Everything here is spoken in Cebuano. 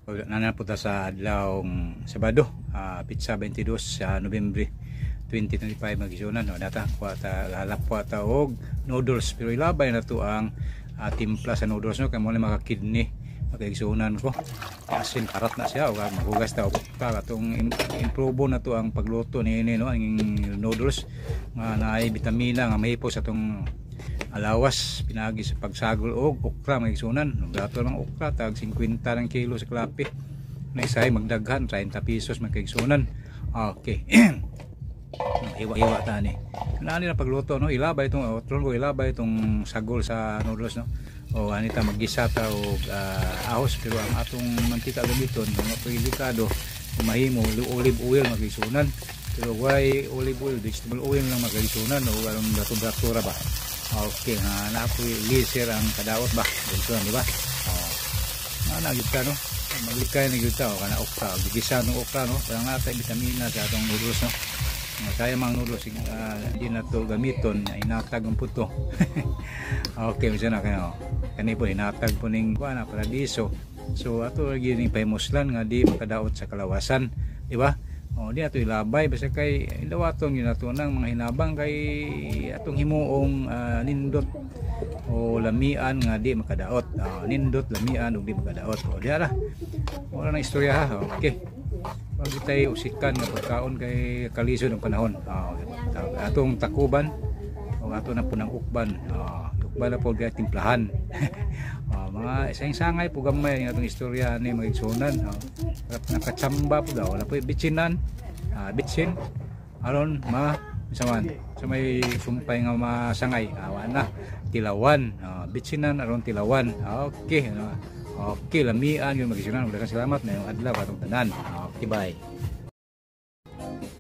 Nana po ta sa adlawng Sabado, petsa 22 sa Nobyembre 2025, mga kaigsuonan, no? Data kuha ta, lalapwa ta og noodles, pero ilabay na to ang timpla sa noodles, no, kay mo na maka-kidney, mga kaigsuonan ko. Asin karat na siya og maghugas ta og okra atong improve na to ang pagluto niini, no, ang noodles nga naay bitamina nga mahipos sa atong alawas pinagi sa pagsagol og okra, mga kaigsuonan. Gato lang okra, tag 50 ng kilo sa Klapi na isahay, magdaghan 30 pesos, mga kaigsuonan. Okay, hiwa-hiwa ta ni. Nani na pagluto, no, ilabay itong otron ko, ilabay itong sagol sa noodles, no. O anita maggisa ta og ahos, pero ang atong mantika gamiton mga delikado, mahimo olive oil, mga kaigsuonan, pero why olive oil, vegetable oil lang, mga kaigsuonan, o aron dato-dato ra ba. Okay, nga na apoy laser ang kadaot ba. Ito, di ba? Oh. Na na gyud ka, no. Maglikay na gyud ta o kana okra, gigisa ng okra, no. Para nga tay bitamina sa atong noodles, no. Nga kaya mga noodles di na to gamiton, inatag ang puto. Okay, bisa na kayo. Kani po inatag po ning kuan na paradiso. So ato lagi ning pahimuslan nga di makadaot sa kalawasan, di ba? O, di ato ilabay basta kay dawaton gyud nato nang mga hinabang kay atong himuong nindot o lamian nga di makadaot. Nindot lamian ug di makadaot. O diha ra. Wala nang istorya ha. Okay. Wag tayo usikan nga pagkaon kay kalisod ang panahon. Atong takuban o ato na po ng ukban. Ukban na po kay timplahan. Mga isang sangay po gamay ang atong istorya ni, mga igsuonan. Nakachamba po daw. Wala po bitsinan. Bitsin aron ma saman sa may sumpay nga masangay, awa na tilawan, bitsinan aron tilawan. Okay, no? Okay, lamian yun, mga igsuonan. Daghang salamat na yung adlaw atong tanan. Okay, bye.